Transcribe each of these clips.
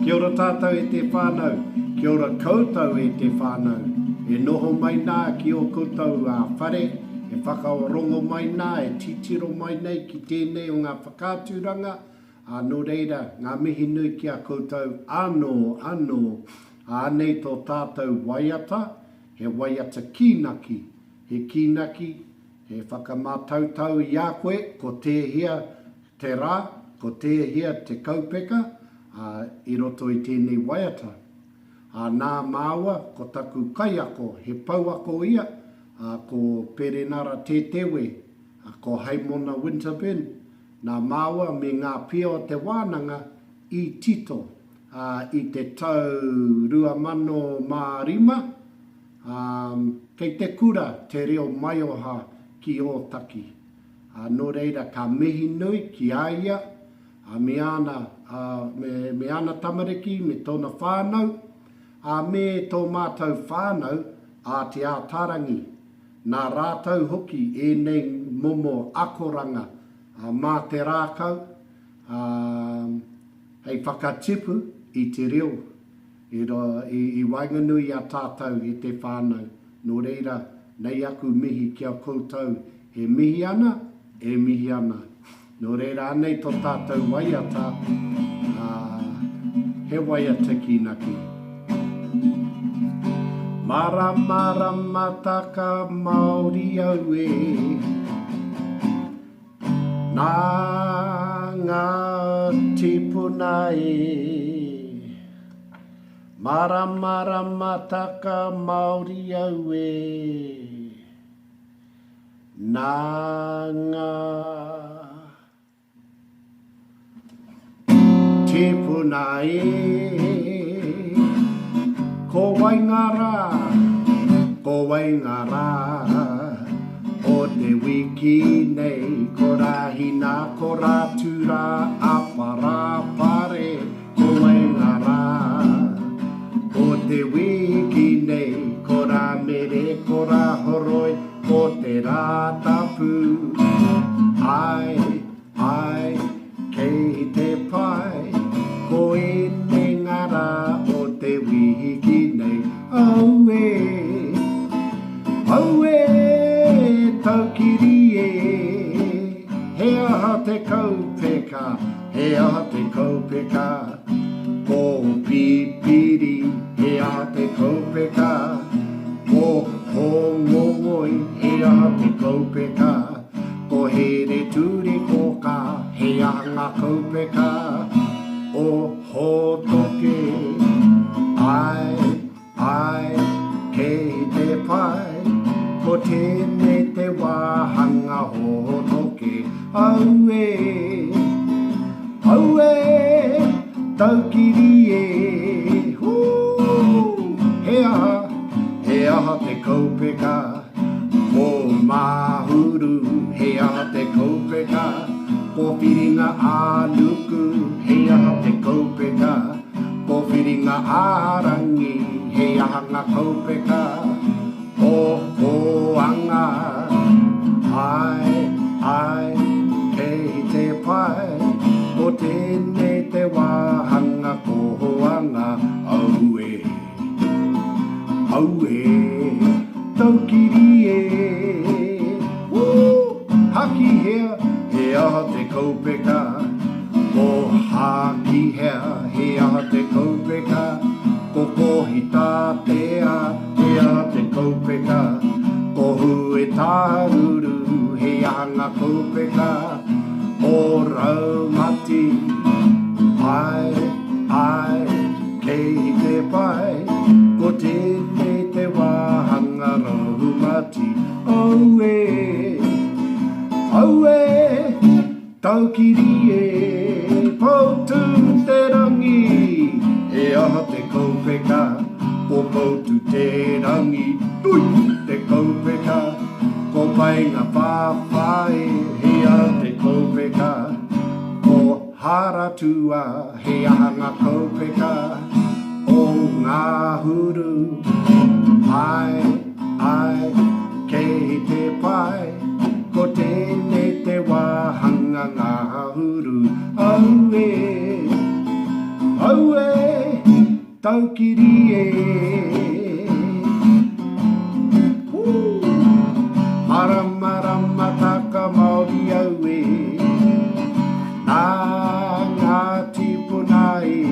Kia ora tātou e te whānau, kia ora koutou e te whānau. E noho mai nā ki ō koutou whare, e whakarongo mai nā, e titiro mai nei ki tēnei o ngā whakaaturanga, ā, nō reira, ngā mihi nui ki a koutou anō, anō. Ā, anei tō tātou waiata, he waiata kīnaki, he kīnaki, he whakamātautau i a koe ko tēhea Te rā, ko tēhea te kaupeka, ā, i roto i tēnei waiata. Ā, nā māua, ko taku kaiako, he pouako ia, ā, ko Perenara Tētewe, ā, ko Haimona Winterburn, nā māua me ngā pia o te wānanga i tito, ā, i te tau 2005, ā, kei te kura te reo maioha ki Ōtaki. Ā, nō reira ka mihi nui ki a ia, ā, me āna, ā, me, me āna tamariki, me tōna whānau, ā, me tō mātou whānau a Te Ātaarangi. Nā rātou hoki ēnei momo akoranga, ā, mā te rākau, ā, hei whakatipu i te reo i, i, i waenganui i a tātou e te whānau. Nō reira, nei aku mihi ki a koutou e mihi ana, e mihi ana. Nō reira, anei tō tātou waiata, ā, he waiata kīnaki. Maramarama taka Māori au e. Nā ngā tīpuna e. Maramarama taka Māori au e. Nā ngā tīpuna e. Ko wai ngā rā, ko wai ngā rā o te wiki nei, ko Rāhina, ko Rātū rā, apa rā pare. Ko wai ngā rā o te wiki nei, ko Rāmere, ko Rāhoroi, ko te Rātapu. Āe, āe, kei te pai, ko ēnei ngā rā o te wiki nei. Auē, auē, taukiri e, he aha te kaupeka? He aha te kaupeka? Ko Pipiri, he aha te kaupeka? Ko Hōngongoi, he aha te kaupeka? Ko Hereturikōkā, he aha ngā kaupeka? O Hōtoke, āe, Āe, kei te pai, ko tēnei te wāhanga hotoke, auē, auē, taukiri e, hū, he aha, he aha te kaupeka, ko Māhuru, he aha te kaupeka, ko Whiringa-ā-nuku, he aha te kaupeka, Ko Whiringa-ā-rangi, he aha ngā kaupeka o Kōanga? Āe, āe, kei te pai, ko tēnei te wāhanga kōanga, auē, auē, taukiri e, wū, Hakihea, he aha te kaupeka? Ko Hakihea, he aha te kaupeka? Ko Kohitātea, he aha te kaupeka? Ko Huetāruru, he aha ngā kaupeka? Ko Raumati, āe, āe, kei te pai, ko tēnei te wāhanga raumati, auē, auē! Taukiri e, Poutu te rangi, He aha te kaupeka, Ko Poutu te rangi, Tui te kaupeka, Ko Paengawhāwhā e, He aha te kaupeka, Ko Haratua, He aha ngā kaupeka, O Ngahuru, Ae, ae, kei te pai, Ko tēnei te wāhanga ngahuru, auē, Aue, taukiri e. Woo! Maramarama taka Māori aue. Nā ngā tīpuna e.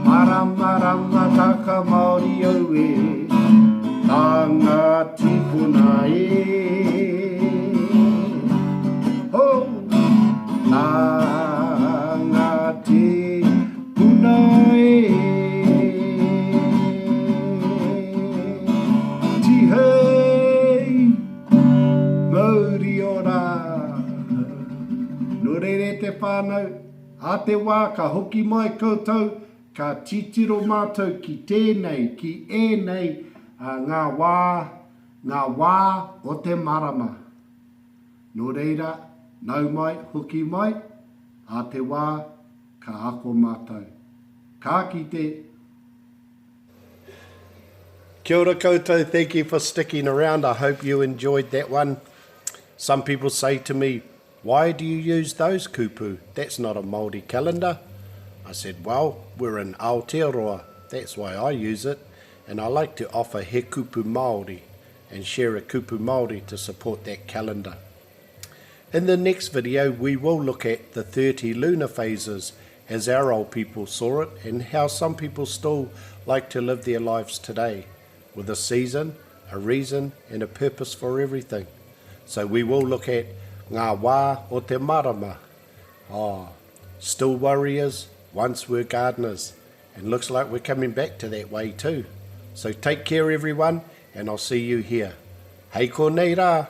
Maramarama taka Māori aue. Nā ngā tīpuna e. Ho! Nā ngā tīpuna e. Tihei! Mauri ora! Nō reira e te whānau, ā te wā ka hoki mai koutou, ka titiro mātou ki tēnei, ki ēnei ngā wā, ngā wā o te marama. Nō reira, nau mai, hoki mai, ā te wā ka ako mātou. Ka kite! Kia ora koutou, thank you for sticking around. I hope you enjoyed that one. Some people say to me, why do you use those kupu? That's not a Māori calendar. I said, well, we're in Aotearoa. That's why I use it. And I like to offer he kupu Māori and share a kupu Māori to support that calendar. In the next video, we will look at the 30 lunar phases as our old people saw it and how some people still like to live their lives today with a season, a reason and a purpose for everything. So we will look at ngā wā o te marama. Oh, still warriors, once were gardeners. And looks like we're coming back to that way too. So take care everyone and I'll see you here. Hei konei rā!